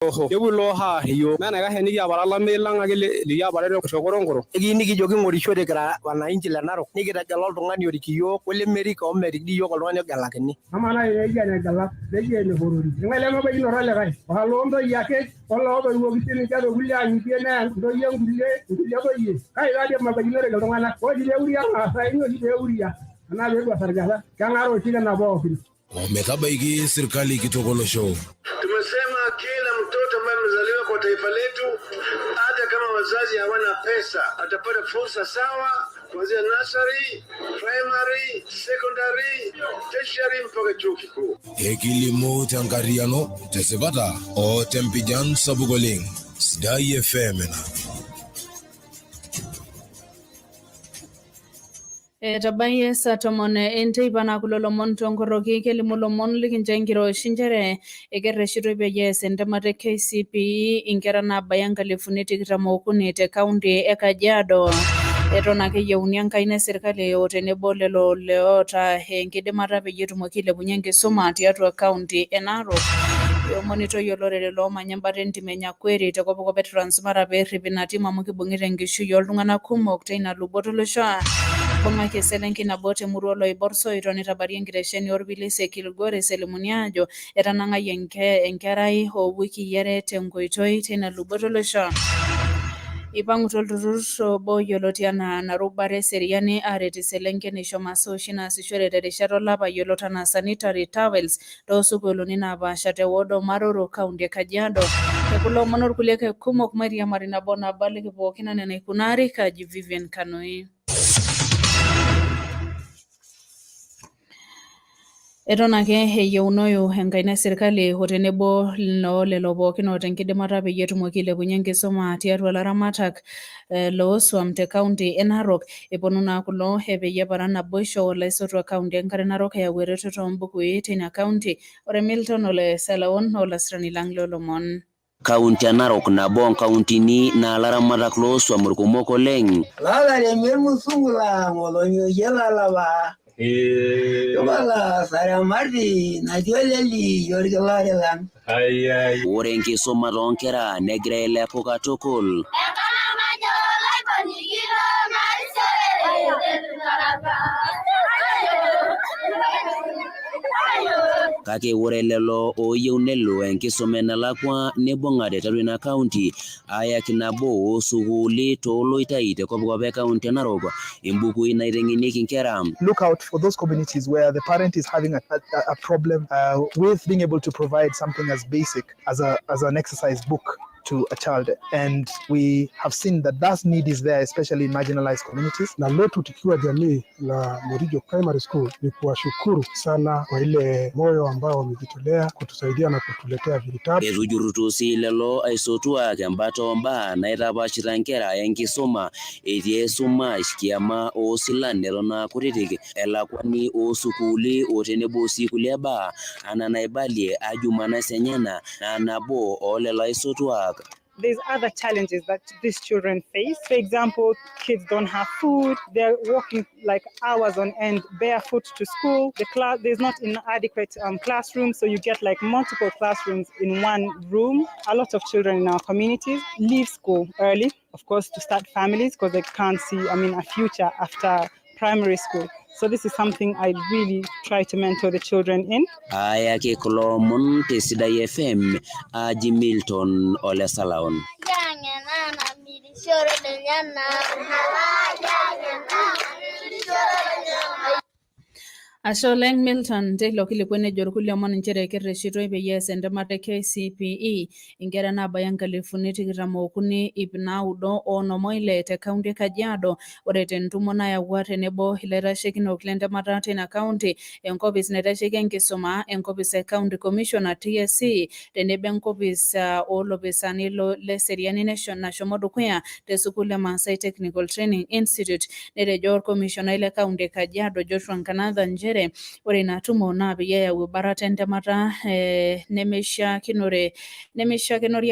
Oho, kepuo ilo oho aar iyiook. Mee enaikash enikiapare olameyu lang ake likiapare te koronkoro. Ekiyieu nikijo king'orishore kira wananchi le Narok, nikitegela oltung'ani orik iyiook olemerik omerik dii iyiook oltung'ani ogelakini. Amaa naaji peeji ene Galak, neji ene Horori, eng'ae lemebaikinoto olikae? Oloo ntoyie ake olootoiwuoki siininche tokulie ang'itie neya ntoyie nkulie toyie. Kai taadii emabaikinoreki iltung'anak? Ore oshi peeuria irmaasai, inyo oshi peeuria anaa peedua sargata? Keng'ara oshi kina pookin. Ometabaiki serkali kitok olosho. Tumesema kila mtoto ambaye amezaliwa kwa taifa letu, hata kama wazazi hawana pesa, atapata fursa sawa kuanzia nursery, primary, secondary, tertiary mpaka chuo kikuu. Ekilimu tenkarriyiano, tesipata o tempijan sapuk oleng. Sidai FM ina. Etabayie saa 10 enteipa naa kulo lomon tonkoroki. Kelimu lomon likincho enkiroshi nchere ekerreshitoi peyie ees entemata e KCPE inkera naabaya 23,000 te kaunti e Kajiado. Eton ake eyieuni enkaina e serkali o tenebo lelo loota enkidimata peyie etumoki ailepunye enkisuma tiatua kaunti e Narok. Eomonitoi olorere loomanya embata entim e Nyakweri te kopikop e Transmara peerrip ina tim amu kibung'ita enkishui oltung'anak kumok teina luboto olosho. Ibung'aki eselenkei nabo temurua oloibor Soito neitabari enkitesheni orpilisi e Kilgoris elimuni aajo etanang'ayie enkerai oo wikii are tenkoitoi teina luboto olosho. Ipang'utua olturrur obo yioloti anaa Narubare eseriani aaret iselenken eisho masaa oshi naasishore terishata olapa yiolot anaa sanitary towels toosukuuluni napaasha te ward Maroro, kaunti e Kajiado. Tekulo omon orkulie kumok mairiamari nabo nabo aliki pookin anaa enaikunari. Kaji Vivian Kanoi. Eton ake eyieunoyu enkaina e serkali o tenebo noo lelo pookin oota enkidimata peyie etumoki ailepunye enkisuma tiatua ilaramatak looswam te kaunti e Narok. Eponu naa kulo peyie eparan naboisho olaisotuak kaunti enkare Narok eyau eretoto oombukui teina kaunti. Ore Milton Ole Salaon olasirani lang loolomon. Kaunti e Narok nabo oonkauntini naa laramatak looswam irkumok oleng. Lalaremie irmusungu lang olonyokie lalapa. Tubala saramati natii oleli orkilari lang. Ore enkisuma toonkera negira ailepu katukul. Kake ore lelo ooyieu nelo enkisuma enelakwa neibung'ate tiatua ina kaunti ayaki nabo oosukuuli tooloitai te kopikop e kaunti e Narok imbukui naiteng'enieki inkera. Look out for those communities where the parent is having a problem with being able to provide something as basic as an exercise book to a child. And we have seen that that need is there, especially in marginalized communities. Na letu tukiwa jamii la Morijo Primary School ni kuwashukuru sana kwa ile moyo ambao wamejitolea kutusaidia na kutuletea vitabu. Etujurrutuo sii lelo aisotuak embata oombaa naitapashita nkera enkisuma etii esumash, kiama oosilan eton aa kutitik, elakwani oosukuuli o tenebo sii kulie baa anaa naibalie Ajuma Nasenyana naa nabo oolelo aisotuak. There's other challenges that these children face. For example, kids don't have food, they're walking like hours on end barefoot to school. The class, there's not inadequate classrooms, so you get like multiple classrooms in one room. A lot of children in our communities leave school early, of course, to start families because they can't see, I mean, a future after primary school. So this is something I really try to mentor the children in. Ayaki kulo omon te Sidai FM, aji Milton Ole Salaon. Ashe oleng Milton teilo kilikuai. Nejo irkulie omon nchere kerreshitoi peyie ees entemata e KCPE inkera naabaya 23,996 te kaunti e Kajiado. Ore tentumo nayawua tenebo ilaitashekinok lentemata teina kaunti, enkopis naitasheki enkisuma, enkopis e County Commissioner TSC, tenebo enkopis oolopisaani leseriani nashomo dukuya te sukuul e Maasai Technical Training Institute, netejo orkomishonai le kaunti e Kajiado Joshua Nkanatha nchere nchere ore ina tumo naa peyie eyau barata entemata nemeishiakinore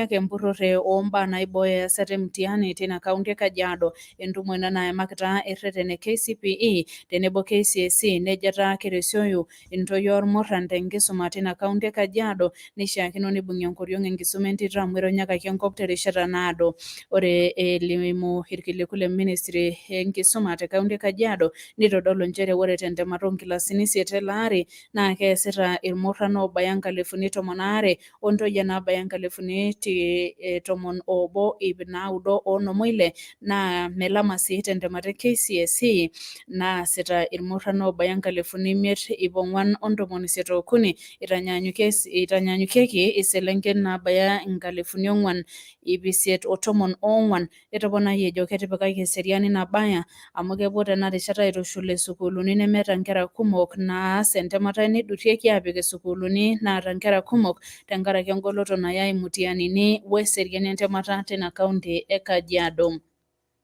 ake empurrore oombaa naibooyo easata e mtihani teina kaunti e Kajiado. Entumo ina naimakita erreten e KCPE tenebo KCSE nejo etaa keresioyu intoyie ormurran tenkisuma tina kaunti e Kajiado neishiakino nibung'i enkoriong enkisuma entito amu etonyikaki enkop terishata naado. Ore elimu irkiliku le ministry enkisuma te kaunti e Kajiado nitodolu nchere ore tentemata oonkilasini isiet ele ari naa keesita irmurran oobaya 12,000 ontoyie naabaya 11,956 naa melama sii tentemata e KCSE naasita irmurran oobaya 5,483 itanyanyukieki iselenken naabaya 4,814. Etoponayie ejo ketipikaki eseriani nabaya amu kepuo tena rishata aitushul isukuuluni nemeeta nkera kumok naas entemata neidurieki aapik isukuuluni naata nkera kumok tenkaraki engoloto nayai mutianini weseriani entemata tina kaunti e Kajiado.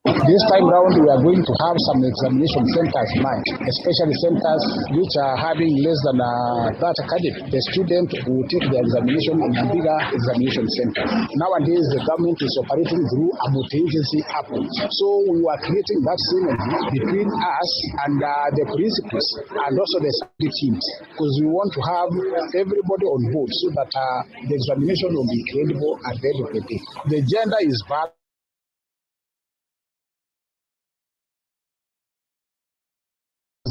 This time round, we are going to have some examination centers merged, especially centers which are having less than that academy. The student will take the examination in a bigger examination center. Nowadays, the government is operating through a multi-agency approach. So we are creating that synergy between us and the principals and also the study teams, because we want to have everybody on board so that the examination will be credible at the end of the day. The gender is bad.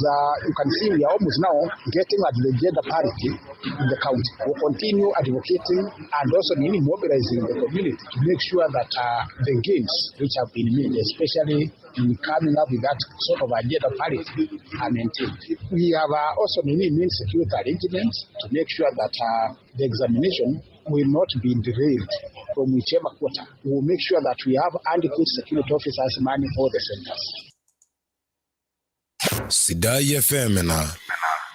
You can see we are almost now getting at the gender parity in the county. We'll continue advocating and also really mobilizing the community to make sure that the gains which have been made, especially in coming up with that sort of gender parity, are maintained. We have also many made security arrangements to make sure that the examination will not be derailed from whichever quarter. We will make sure that we have adequate security officers manning all the centers. Sidai FM na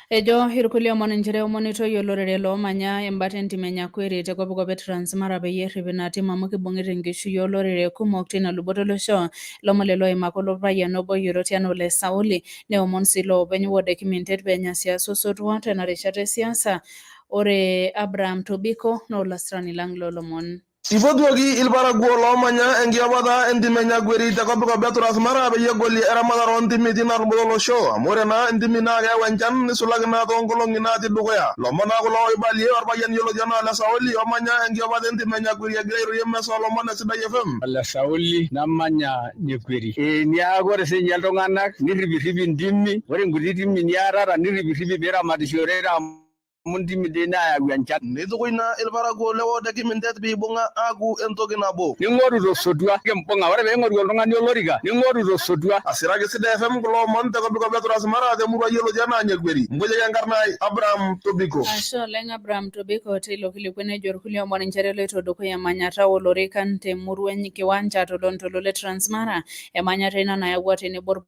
Ejo irkulie omon nchere eomonitoi olorere loomanya embata entim e Nyakweri te kopikop e Transmara peyie errip ina tim amu kibung'ita enkishui olorere kumok tina luboto olosho. Lomon lelo oimaka olpayian obo yioloti anaa Ole Sauli neomon sii loopeny ward e Kimintet penya siasa osotua tena rishata e siasa. Ore Abraham Tobiko naa olasirani lang loolomon. Ipotuoki ilparakuo loomanya enkiapata entim e Nyakweri te kopikop e Transmara peyie egolie eramatare oontimi tina luboto olosho amu ore naa ntimi naa keyau enchan nisulaki naa toonkolong'i natii dukuya. Lomon naa kulo oibalie orpayian yioloti anaa Ole Sauli omanya enkiapata entim e Nyakweri egira airorie emesa oolomon e Sidai FM. Ole Sauli namanya Nyakweri. Niaku ore siinye iltung'anak nirripirripi intimi, ore nkuti timi niatata nirripirripi piiramatishore amu ntimi dii naayau enchan. Neitukuj naa ilparakuo le ward e Kimintet piibung'a aaku entoki nabo. Ning'oru tosotua kimbung'a, ore peing'oru oltung'ani olorika ning'oru tosotua. Asiraki Sidai FM kulo omon te kopikop e Transmara temurua yioloti anaa Nyakweri. Mpunyaki enkarna ai Abraham Tobiko. Ashe oleng Abraham Tobiko teilo kilikuai nejo irkulie omon nchere eloito dukuya emanyata oolorikan temurua e Kiwanja tolontoluo le Transmara emanyata ina nayawua tenebo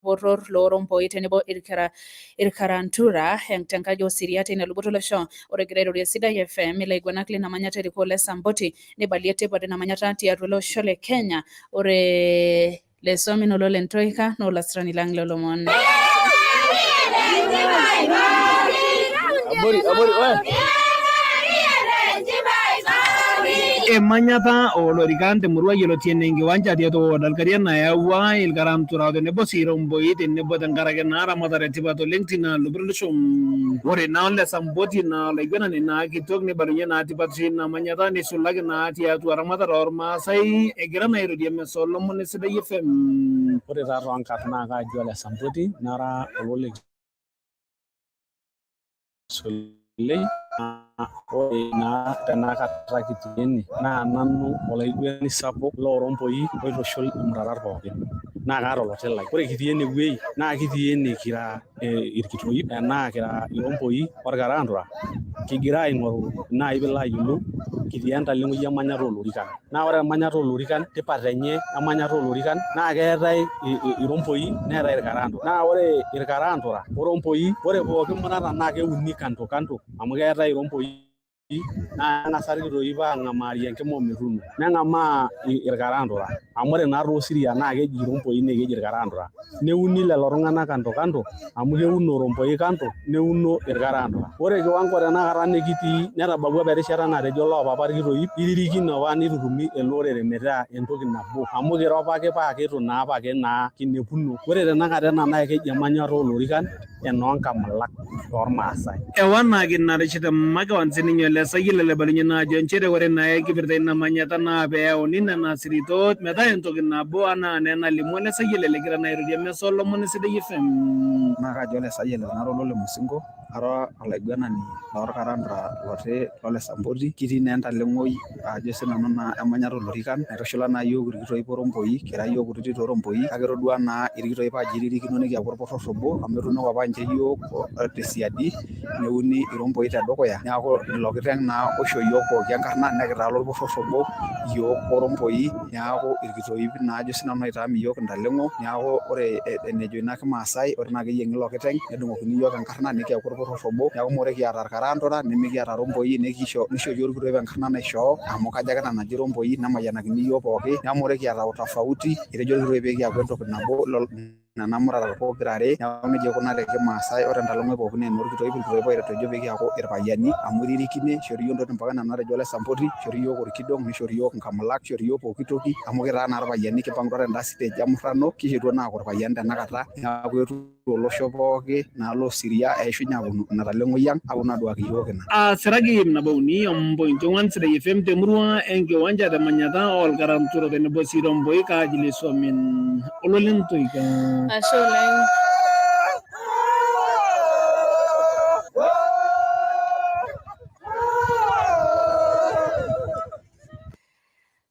irbotor loorompoi tenebo irkarantura tenkaji osiria teina luboto olosho. Ore egira airorie Sidai FM ilaiguanak lina manyata erikoo Ole Samboti neibalie tipat ina manyata tiatua ele osho le Kenya. Ore Lesominolo Lentoika naa olasirani lang loolomon. Abori, abori, we. Emanyata oolorikan temurua yioloti enaa enkiwanja tiatua ward Olkaria nayawua ilkarantura tenebo sii iromboi tenebo tenkaraki naa ramatare tipat oleng tina luboto olosho. Ore naa Ole Samboti naa olaiguanani naa kitok neibalunye naa tipatisho ina manyata neisulaki naa tiatua ramatare oormaasai egira naa airorie emisa oolomon e Sidai FM. Ore taa toonkarn naa kaaji Ole Samboti nara olole Solei. Ore naa tenakata kitii ene naa nanu olaiguanani sapuk loorompoi oitushul imurarat pookin naa kaata oloti lai. Ore kitii enewuei naa kitii ene kira irkitoi enaa kira irompoi orkarantura kigira aing'oru naaji piilo ayiolou kitii entaleng'oi emanyata oolorikan. Naa ore emanyata oolorikan tipat enye emanyata oolorikan naa keetae irompoi neetae irkarantura. Naa ore irkarantura orompoi ore pooki murata naa keuni kando kando amu keetae irompoi Naa keng'asa irkitoip ang'amarie enkima ometuno, neng'amaa irkarandura amu ore naa toosiria naa keji iromboi naa keji irkarandura. Neuni lelo tung'anak kando kando amu keuno romboi kando neuno irkarandura. Ore kiwango tenakata nikitii netabawua apa erishata natejo loopapa irkitoip iririkino apa nitutumi ele orere metaa entoki nabo amu kiro apake paa kitu naa apake naa kinepuno. Ore tenakata ena naa keji emanyata oolorikan enoo nkamulak toormaasai. Ewanaki ina rishata makewan sininye ole Sayiolo olaibalunye naa ajo nchere ore naa enkipirta ina manyata naa peeyauni nena siritot metaa entoki nabo anaa naa enalimu ole Sayiolo egira naa airorie emisa oolomon e Sidai FM. Naa kaji ole Sayiolo nara olole Musingo, ara olaiguanani loorkarandura loti lole Samboti. Kitii naa entaleng'oi ajo sinanu naa emanyata oolorikan naitushula naa yiok irkitoip oromboi, kira yiok kutitik tooromboi kake itodua naa irkitoip ajo iririkino nikiaku orporor obo amu etuunoko apa ninche yiok tesiadi neuni iromboi tedukuya neeku ilo kiteng naa oisho yiok pooki enkarna nekitaa lorporor obo yiok oromboi neeku irkitoip naa ajo sinanu oitaam iyiok intaleng'o neeku ore enejo ina kimaasai ore naa keyieng'i ilo kiteng nedung'okini yiok enkarna nikiaku orporor obo neeku meekure kiata irkarandura nimikiata romboi nikisho nisho yiok irkitoip enkarna naishoo amu kajo ake ena naji romboi nemayianakini yiok pooki neeku meekure kiata utofauti etejo irkitoip pee kiaku entoki nabo nena murata pokira are neeku nejia ikuna te kimaasai ore entaleng'oi pookin naa enoorkitoip irkitoip oitejo pee kiaku irpayiani amu iririkine ishori yiok intokitin pookin enaa enatejo ole Samboti ishori yiok orkidong nishori yiok inkamulak nishori yiok pooki toki amu kitaa naa irpayiani kipang'utua tenda stage emurrano kishetuo naa aaku irpayiani tenakata neeku etuo olosho pooki naa loosiria eishunye aponu ina taleng'oi ang aponu aduaki yiok ina. Aasiraki ip nabo uni ompointi ong'wan Sidai FM temurua enkiwanja temanyata oolkaranturo tenebo sii Romboi kaaji lesuamin ololentoika. Ashe oleng.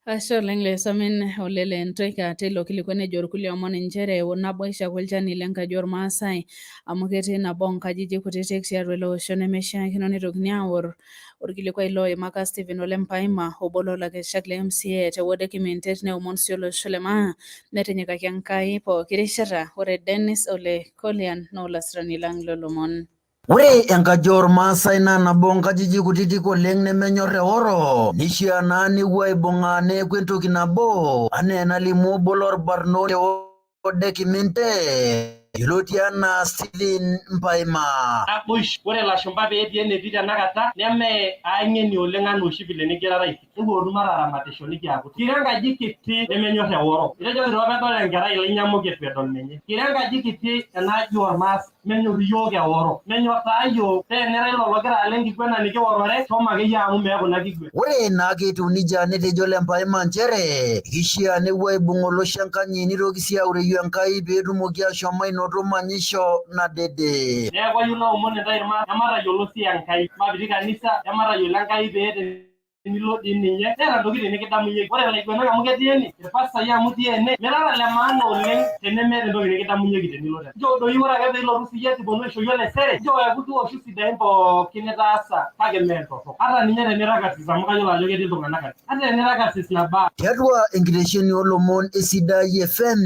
Ashe oleng lesomin ole lentoika teilo kilikuai nejo irkulie omon nchere naboisho ake olchani lenkaji ormaasai amu ketii nabo oonkajijik kutitik tiatua ele osho nemeishiakino neitokini aor. Orkilikuai looimaka Stephen Ole Mpaima obo loolakeshak le MCA te ward e Kimintet neomon sii olosho le maa metinyikaki Enkai pooki rishata. Ore Dennis Ole Kolian naa olasirani lang lolomon. Ore enkaji oormaasai naa nabo oonkajijik kutitik oleng nemenyor eoro, neishiaa naa nepuo aibung'a neeku entoki nabo anaa enalimu obo loorbarnot te ward e Kimintet yioloti anaa Stephen Mpaima. Naboisho. Ore ilashumba pee etii enetii tenakata neme aing'eni oleng anaa oshi vile nikigirara aisif. Ekipuonu mataramatisho nikiaku kira enkaji kiti nemenyor eworo. Etejo kito pedol enkerai ilainyamuka eitu edol menye. Kira enkaji kiti enaaji oormaasai menyor iyiook eworo. Menyor taa iyiook paa enira ilo logira alo enkiguena nikiworore shomo akeyie amu meeku ina kiguena. Ore naake etiu nijia netejo Lempaima nchere keishiaa nepuo aibung olosho enkanyi neitoki sii aureyie Enkai pee etumoki ashom ainoto manyisho nadede. Neeku ayieu naomon intae irmaasai ematayiolo sii Enkai. Mapiti kanisa ematayiolo Enkai pee tenilo dii ninye neeta ntokitin nikidamunyieki. Ore ilaiguanak amu ketii ene, irpastai amu itii ene, mirara le maana oleng tenemeeta entoki nikidamunyieki tenilo tene. Nchoo doi ore ake piilotu siyie tiponu aisho iyiok lesere, nchoo eeku tuoshu sidain pookin nitaasa kake mee ntorrok. Ata ninye tenira karsis amu kayiolo ajo ketii iltung'anak karsis, ata tenira karsis nabaa. Tiatua enkitesheni oolomon e Sidai FM,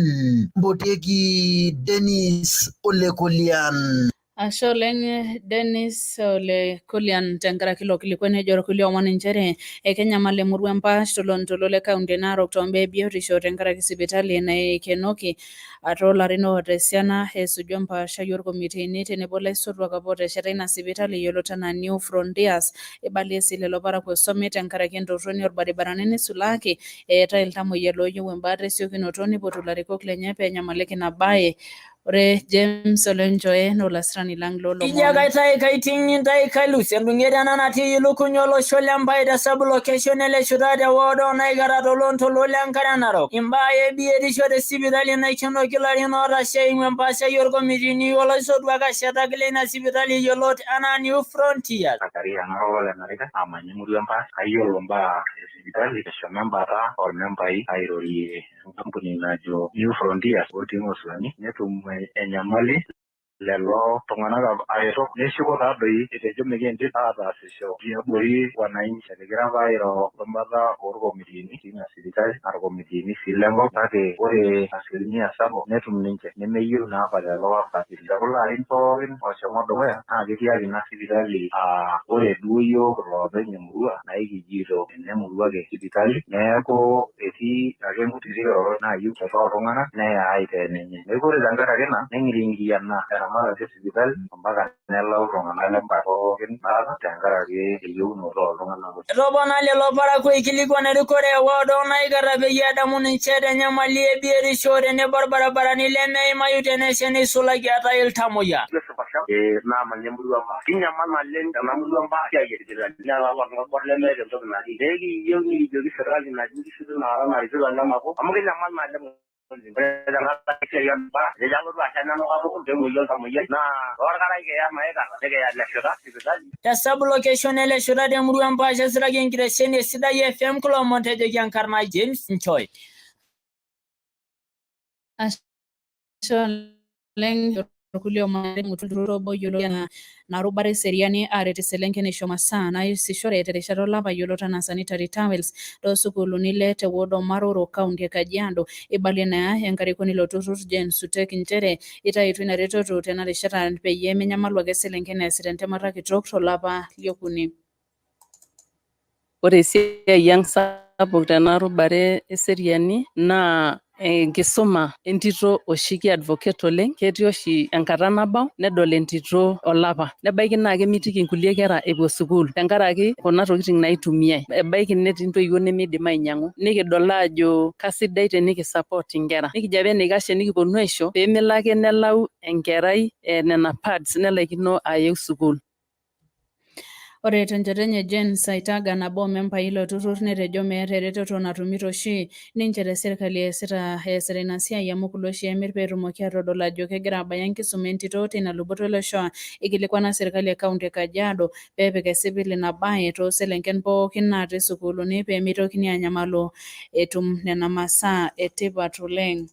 mpotieki Dennis Olekolian. Ashe oleng Dennis Ole Kolian tenkaraki ilo kilikuai nejo irkulie omon nchere ekenyamal emurua Empaash tolontoluo le kaunti e Narok toombaa e biotisho tenkaraki sipitali naikenoki toolarin oota esiana esuju empaashai orkomitiini tenebo laisotuak apa otesheta ina sipitali yiolot anaa New Frontiers. Eibalie sii lelo parakuo somi tenkaraki entorroni orbaribarani neisulaki eetai iltamoyia looyieu embaata esiokinoto neipotu ilarikok lenye peenyamaliki ina bae. Ore James Ole Nchoe naa olasirani lang Ijo loolomon. kaitai kaiting intai kailus endung'et ena natii ilukuny olosho le Mbai te sub-location e Leshuta te ward oo Naikara toloontoluo le Nkare Narok. Imbaa e biotisho te sipitali naikenoki larin ootasha eimu empaashai olkomitini olaisotuak ashetak leina sipitali yiolot anaa New Frontiers. Zakaria nara olole Narika amanya emurua Empaash kayiolo imbaa e sipitali eshomo embata ormembai airorie enkampuni najo New Frontiers otii Ng'osuani netum enyamali. Lelo tung'anak aretok neshuko taa doi etejo mikiindim ataasisho tiabori wananchi. Ekigira apa airo embata orkomitiini tina sipitali naa irkomitiini sii lenkop, kake ore asilimia sapuk netum ninche nemeyieu naa apa lelo karsisi. Tekulo arin pookin ooshomo dukuya naa ketii ake ina sipitali, aa ore duo yiok iloopeny emurua naa ekijiito ene murua ake sipitali, neeku etii ake nkutiti kirorot naayieu oltung'anak neya aitaa enenye. Neeku ore tenkaraki ina neng'iring'iriana eramatata esipitali mpaka nelau iltung'anak lempari pookin baata tenkaraki eyieunoto ooltung'anak. Etopona lelo parakuo aikilikuan erikore e ward oo Naikara peyie edamu ninche tenyamali e biotisho tenebo ilbaribarani lemeimayu tenesha neisulaki eetae iltamoyia. Naamanya emurua Mbaa. Kinyamal naleng ena murua Mbaa esiai e sipitali. Netaa olopeny orbor lemeeta entoki natii. Neeku ekiyieu nikijoki sirkali natii nkishu tinakata narikito lenakop amu kinyamal naleng oleng. Ore tenkaraki esiai orbaribara, etejo alotu asha nenuka tukul peemuoyu oltamoyiai naa toorkarai kiya Naikara nikiya Leshuta sipitali. Te sub location e Leshuta te murua Empaash esiraki enkitesheni e Sidai FM kulo omon tejoki enkarna James Nchoi. Ashe oleng irkulie omon olturur obo yioloti anaa ina rubata eseriani aaret iselenken aisho masaa naasishore terishata olapa yiolot anaa sanitary towels toosukuuluni ile te ward o Maroro, kaunti e Kajiado. Eibalie naa enkarikoni ilo turur Jane Sutek nchere eitaituo ina retoto tena rishata peyie menyamalu ake selenken easita entemata kitok tolapa liokuni. Ore esiai ang sapuk tena rubare eseriani naa enkisuma entito oshi ki advocate oleng. Ketii oshi enkata nabau nedol entito olapa, nebaiki naa kemitiki nkulie kera epuo sukuul tenkaraki kuna tokitin naitumiae. Ebaiki netii ntoiwuo nemeidim ainyiang'u, nikidol aajo kasidai tenikisupport inkera. Nikijo apa enaikash tenikiponu aisho pee melo ake nelau enkerai nena pads nelaikino ayeu sukuul. Ore tenchoto enye Jane Saitaga nabo oo membai ilo turrur netejo meeta eretoto natumito oshi ninche te serkali eesita eesita ina siai amu kule oshi emir pee etumoki aatodol ajo kegira abaya enkisuma entito teina luboto olosho. Eikilikwana serkali e kaunti e Kajiado pee epik esipil ina bae too selenken pookin natii sukuulini pee meitokini aanyamalu etum nena masaa e tipat oleng.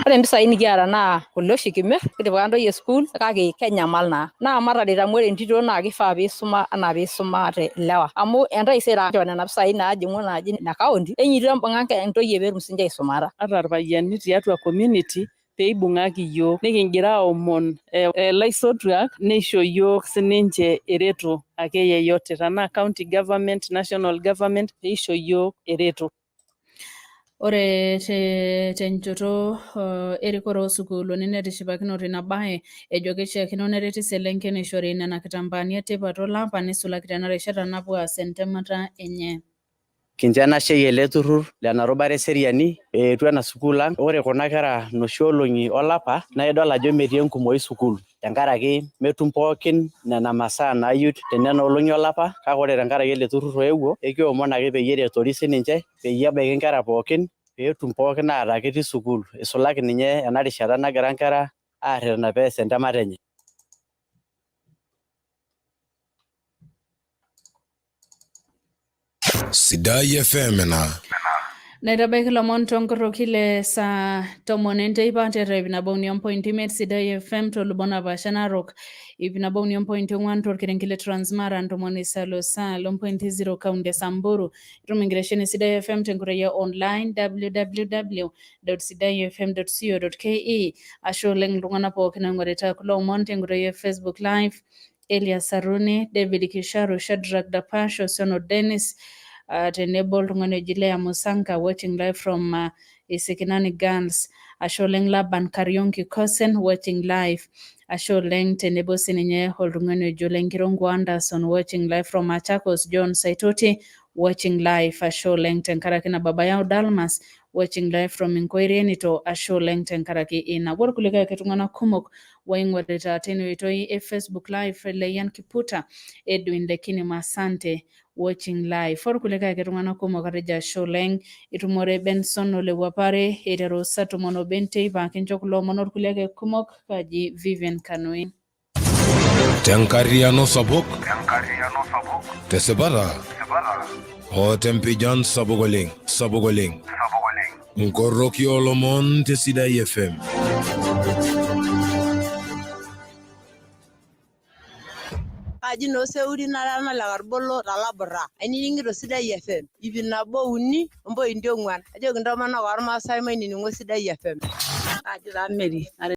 Ore mpisai nikiata naa kule oshi kimir, kitipika ntoyie sukuul kake kenyamal naa. Naa mataret amu ore entito naa kifaa piisuma anaa piisumate ilewa. Amu entaisere ake nena pisai naajing'u naaji ina county, enyoito embung'a ntoyie peetum sininche aisumata. Ata irpayiani tiatua community pee eibung'aki iyiook, nikingira aomon ilaisotuak neisho iyiook sininche ereto ake yeyote tenaa county government, national government pee eisho iyiook ereto. Ore te tenchoto erikore oo sukuuluni netishipakinote ina bae ejo keishiakino nereti selenken eishori nena kitambaani e tipat olapa neisulaki tena rishata napuo aas entemata enye. Kincho enashei ele turrur lena rubata eseriani eetuo ena sukuul ang. Ore kuna kera noshi olong'i olapa naa idol ajo metii enkumoi sukuul tenkaraki metum pookin nena masaa naayieu tenena olong'i olapa, kake ore tenkaraki ele turrur oewuo, ekiomon ake peyie eretori sininche peyie ebaiki nkera pookin peetum pookin ataa ketii sukuul, isulaki ninye ena rishata nagira nkera aarretena pees entemata enye. Sidai FM ina. Naitabaiki lomon tonkoroki le saa tomon enteipa tiatua ip nabo uni ompointi imiet Sidai FM toolubot napaasha Narok, ip nabo uni ompointi ong'wan torkerenket le Transmara, ntomoni sal o sal ompointi zero kaunti e Samburu. Itum enkitesheni Sidai FM tenkoitoi e online www.sidaifm.co.ke. Ashe oleng iltung'anak pookin oing'orita kulo omon tenkoitoi e Facebook Live Elias Saruni, David Kisharu, Shadrack Dapash, Osiono Dennis, tenebo oltung'ani oji Lea Musanka watching live from Isikinani Girls. Ashe oleng Laban Karionki Kosen watching live. Ashe oleng tenebo sininye oltung'ani oji Ole Nkirongo Anderson watching live from Machakos, John Saitoti watching live. Ashe oleng tenkaraki ina baba yao Dalmas watching live from Nkoirienito. Ashe oleng tenkaraki ina. Ore kulikae ake tung'anak kumok waing'orita teina oitoi e Facebook live Leyian Kiputa, Edwin Lekini Masante watching live. Ore kulikae ake tung'anak kumok atejo ashe oleng. Itumore Benson Ole Wapare eiteru saa tomon obo enteipa kincho kulo omon orkulie ake kumok. Kaji Vivian Kanui. Tenkarriyiano sapuk, tesipata o tempijan sapuk oleng, sapuk oleng. Nkoroki oolomon te Sidai FM. Kaji noo Seuri nara nalekarbolo talabura. Ainining'ito Sidai FM. 103 0.4. Ajoki intomonok ormaasai mainining'o Sidai FM. Kaji taa Mary,